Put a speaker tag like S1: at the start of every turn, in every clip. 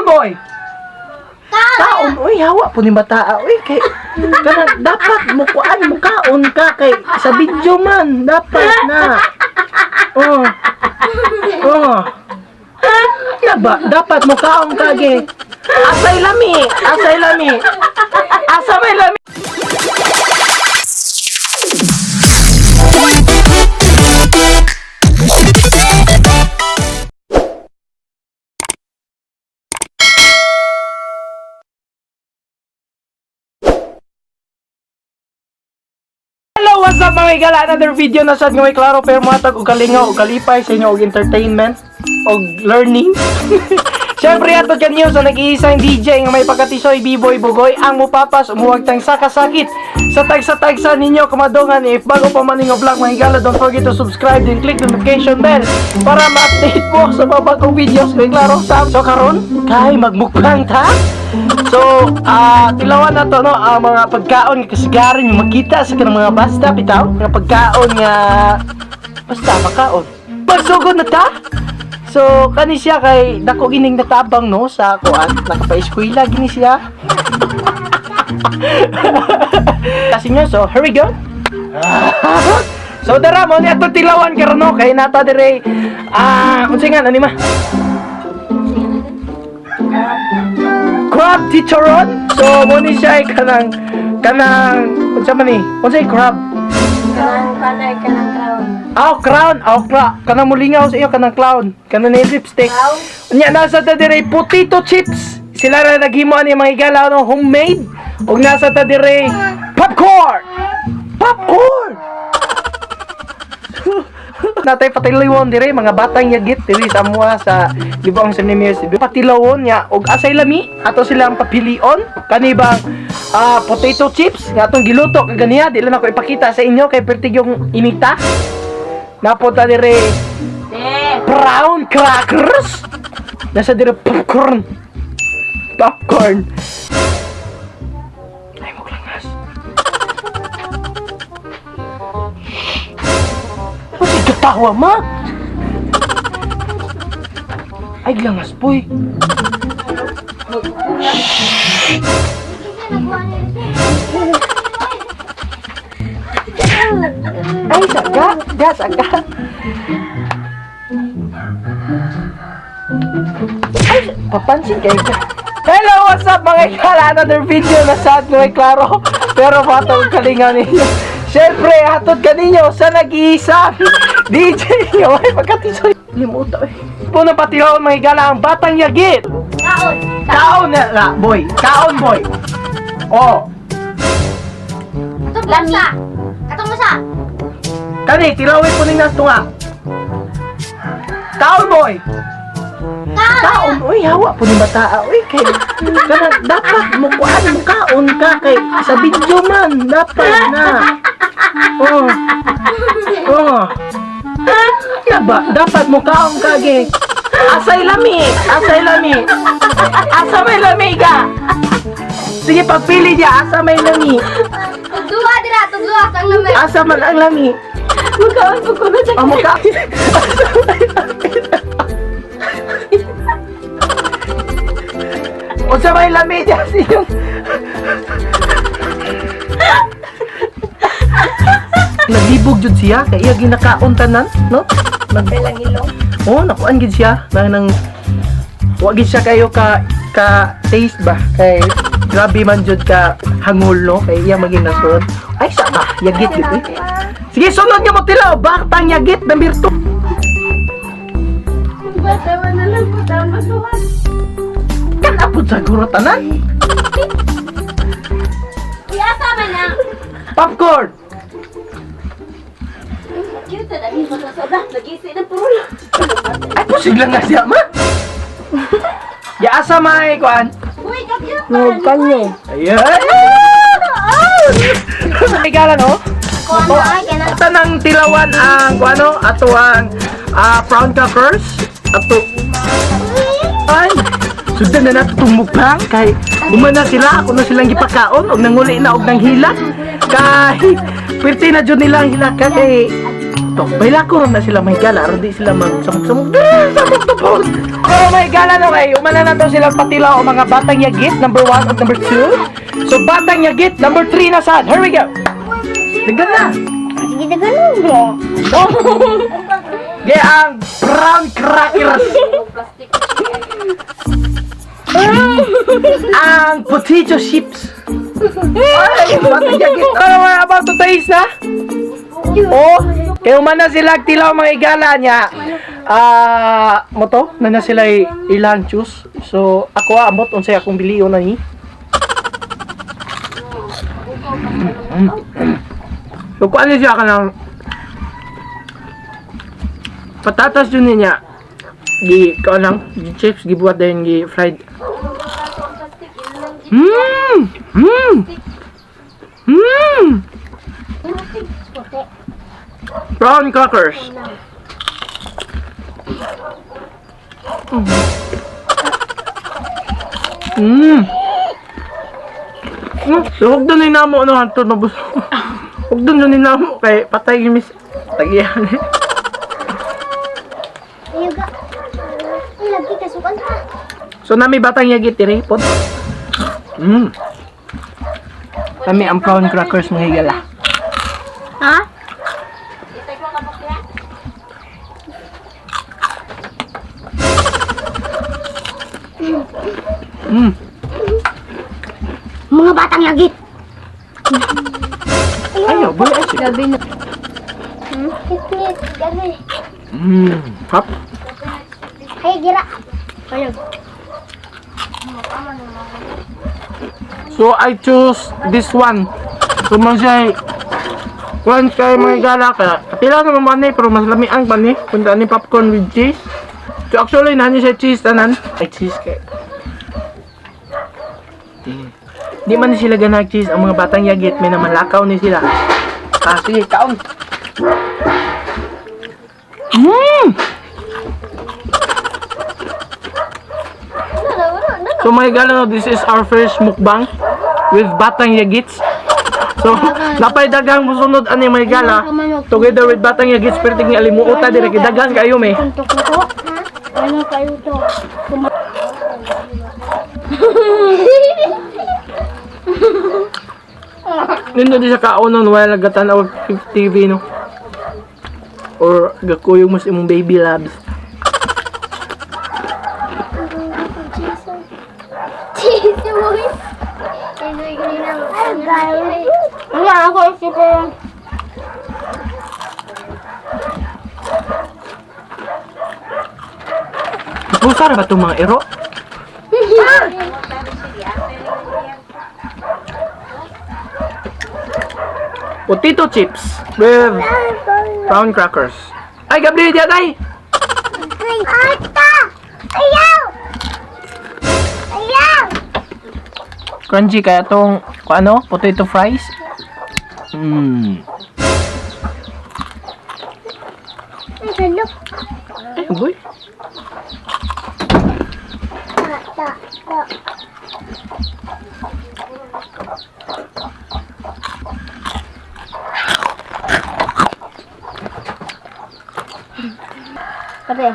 S1: Boy. Kaon, uy, hawa po ni bataa, uy, kay kanang dapat mo kuan mo kaon ka kay sa video man dapat na. Oh. Oh. Diba, dapat mo kaon ka ge. Asay lami, asay lami. Asa may lami? Hello, what's up, mga higala? Another video na sad nga may klaro pero matag og kalingaw og kalipay sa inyo og entertainment og learning. Siyempre, atod kanyo sa nag-iisang DJ nga may pagkatisoy, B-Boy Bugoy, ang mupapas umuwag tang sakasakit sa tagsa-tagsa ninyo kamadungan. If bago pa man ninyo vlog, mga higala, don't forget to subscribe and click the notification bell para ma-update mo sa mga bagong videos may klaro sa. So karon kay magmukbang ta. So, tilawan na to, no, ang mga pagkaon nga kasigaran yung makita sa kanang mga basta, bitaw. Mga pagkaon nga, basta, makaon. Pagsugod na ta! So, kani siya kay, dako gining natabang, no, sa kuan. Nakapa-eskwela, gini siya. Kasi nyo, so, here we go. So, dara mo, ni ato tilawan karon no, kay nata dire, unsa nga, ano ma? Crab chicharon. So mo ni siya ay kanang unsa man ni? Unsa ay crab?
S2: Kanang kanay kanang crown.
S1: Aw crown, aw kanang mulingaw sa iyo kanang clown, kanang ni lipstick.
S2: Crown?
S1: Unya nasa ta dire potato chips. Sila ra naghimo ani mga higala no, homemade. Ug nasa ta dire popcorn. Popcorn. Natay patilawon dire mga batang yagit diri sa amuha sa Libuang San Nemesio. Patilawon niya og asay lami ato silang papilion kani bang potato chips nga atong giluto kaganiya di lang ako ipakita sa inyo kay pertig yung inita. Napunta dire
S2: De.
S1: brown crackers. Nasa dire popcorn. Popcorn. Ay mo langas. Kasi katawa ma. Ay langas poy. Ay saka, ga saka. Ay, papansin kayo ka. Hello, what's up, mga ikala? Another video na sad no klaro. Pero batong kalinga ninyo. Siyempre, hatod ka ninyo sa nag-iisang DJ nga may pagkatisoy. Limuta eh. Po na patilaw mga higala ang batang yagit.
S2: Kaon.
S1: Kaon na, na, boy. Kaon, boy. Oh,
S2: Lami. Katong usa.
S1: kani, tilawin po ning nastunga. Kaon, boy.
S2: Kaon.
S1: Kaon, uy, hawa po ni bataa, uy, kay kanang dapat mo kuan mo kaon ka kay sa video man dapat na. Oh. Oh. Diba, dapat mo kaon ka ge. Asay lami, asay lami. Asa may lami ka. Sige, pagpili niya, asa may lami.
S2: Tugduha dira, tugduha kang lami.
S1: Asa man ang lami.
S2: Mukaon po ko na sa
S1: Ang mukha. Unsa may lami diya sa inyong. Naglibog jud siya kay iya ginakaon tanan, no? Nag
S2: lang ilong.
S1: Oh, nakuan gid siya na nang wa gid siya kayo ka taste ba kay grabe man jud ka hangol no kay iya maging nasunod. Ay sa ba, yagit jud eh. Sige, sunod nga mo tilaw, baktang yagit number 2.
S2: Bata man na lang po tama tuhan.
S1: Kanapod sa guro tanan.
S2: Iasa man na.
S1: Popcorn.
S2: Cute na dali mo sa soda. Nagisi na puro.
S1: Ay, pusig lang na siya, ma. Ya asa may kuan.
S2: Uy, ka-cute pa.
S1: Ayan. Ay, gala no?
S2: Kuan na ay kanang
S1: Tanang tilawan ang kuano ato ang brown crackers ato ay sundan na nato itong mukbang kay umana sila ako na silang gipakaon og nanguli na og nanghilak kay pirti na jud nila ang hilak ka kay TikTok. Bahilako ron na sila may gala, aron di sila magsamok-samok. Ah, samok to po! Pero may gala no kay, umana na to silang patilaw o mga batang yagit, number 1 at number 2. So, batang yagit, number 3 na sad. Here we go! Daghan na!
S2: Sige, daganon bro.
S1: Gaya ang brown crackers! Ang potato chips! Ay, batang yagit! Ano mga about to taste na? Oh, kaya umana sila tilaw mga igala niya. Ah, mo to na na sila ilang choose. So ako amot unsay akong bilion na ni. So kuan ni siya kanang patatas yun niya. Gi kuan lang, gi chips gibuhat din gi fried. Prawn crackers. So, huwag doon namo no, hantod mabusog. Huwag doon doon namo kay patay yung miss tagihan eh.
S2: Ayuga. Ay, lagi kasukan ha.
S1: So nami batang yagit diri pod. Nami ang prawn crackers mga higala.
S2: Ha? Mga batang yagit.
S1: Ayaw, boy ay siya.
S2: Gabi na. Kitnit, gabi.
S1: Hap.
S2: Ay, gira. Ayun.
S1: So I choose this one. So man siya kuan kay mga higala ka. Pila naman man eh, pero mas lami ang bani. Kung ni popcorn with cheese. So actually nani siya cheese tanan. Ay cheese kay. Di man ni sila ganag cheese ang mga batang yagit may naman lakaw ni sila. Ah, sige, kaon. So mga higala, no, this is our first mukbang with Batang Yagits. So, napay dagang musunod ani mga higala together with Batang Yagits pero tingin alimuota dire kay daghan kayo me.
S2: Tuntok na ko. Ano kayo to?
S1: Nindo di sa kaonon while nagatan-aw TV no. Or gakuyog mo sa imong baby labs.
S2: Cheese boy. Wala ako super.
S1: Pusa ra ba itong mga ero? Potato chips with brown crackers. Ay, Gabriel, diyan ay!
S2: Ata! Ayaw! Ayaw!
S1: Crunchy kaya tong kung ano, potato fries.
S2: Ay, salok.
S1: Ay, boy.
S2: Ata, ta. Pare.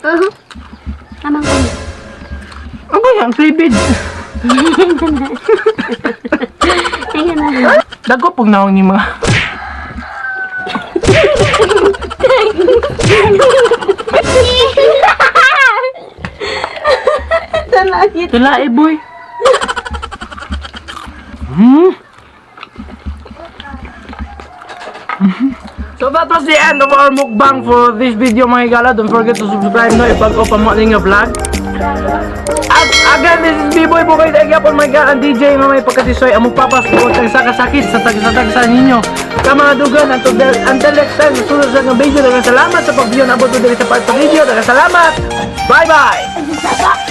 S2: Uh-huh. Tamang ko.
S1: Ang boy, ang flibid.
S2: Ayun na.
S1: Dago pug naong ni mga. Tala eh, boy. So that was the end of our mukbang for this video mga higala. Don't forget to subscribe no if bago pa mo nga vlog. At again, this is B-Boy Bukay Nagyapon mga higala, ang DJ nga may pagkatisoy among papas buot ang sakasakit sa tagsa-tagsa ninyo. Ka mga dugan, until next time, susunod sa nga video. Daghang salamat sa pag-view. Nabot ko diri sa part sa video. Daghang salamat. Bye-bye!
S2: Bye.